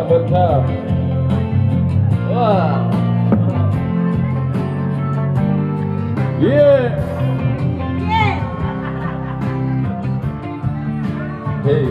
Welcome, welcome. Wow. Yeah. Hey.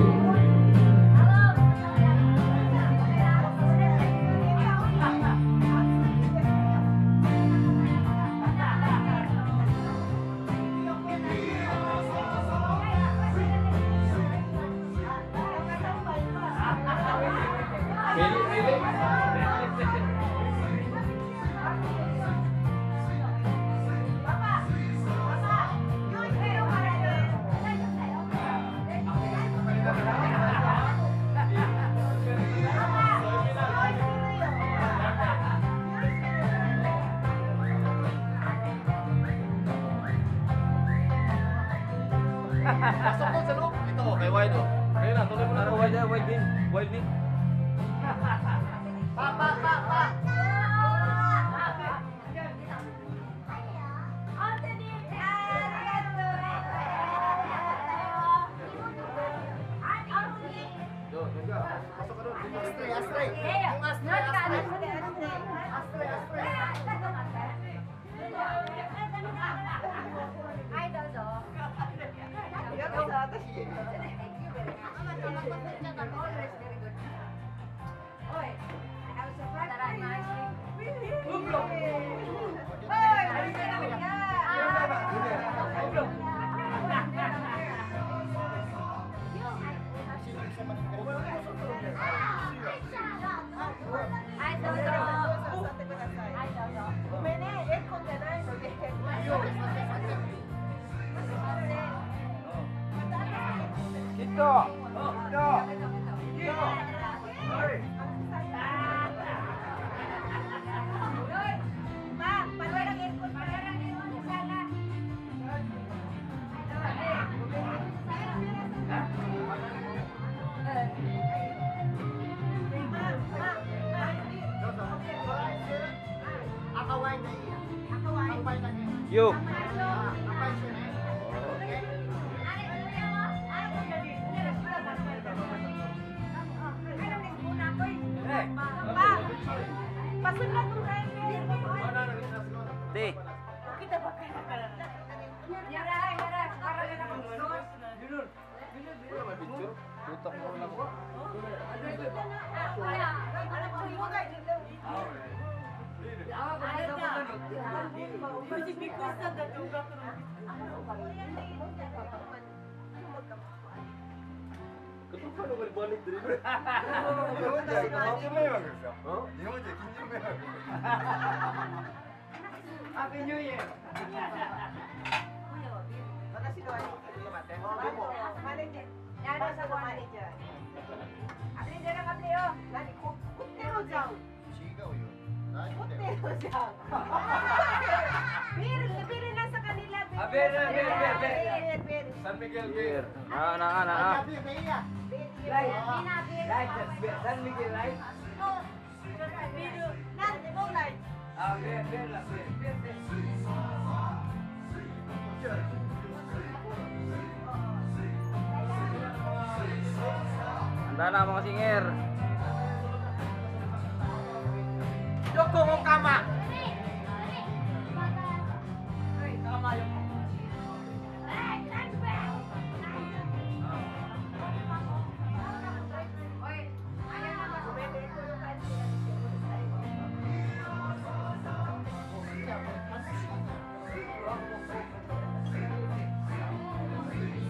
Pili, pili. Pasok doon sa loob. Ito, kay Wide oh. Ayun na, tuloy mo na. Wild na, wild din. Wild din. Pa, pa, pa, pa. Doon, doon ka. Pasok ka doon. Astre, astre. Yung astre, astre. Astre, astre. Dito. Dito. Dito. 赤ワインでいいや。乾杯だけ。 Yo. 乾杯してね。 Te. Wala may picture. Tutak mo lang. Katukan mo balik diri. 日本人近所迷惑ですよ。日本人近所迷惑。 Happy New Year. 私の兄貴、ちょっと待って。マネージャー。マネージャー。何こ凝ってるじゃん。違うよ。大丈凝っ夫だよ。てるじゃん。ビール、ビール nasa kanila. Ah, beer na, beer, beer, beer. Beer, beer. San Miguel Beer. Na, na, na. あ、ビールいいや。 Light. Light. San Miguel light. なんでもない。 Ah, beer, beer lang. Beer, beer, beer. Handa na, mga singer. Joko Okama.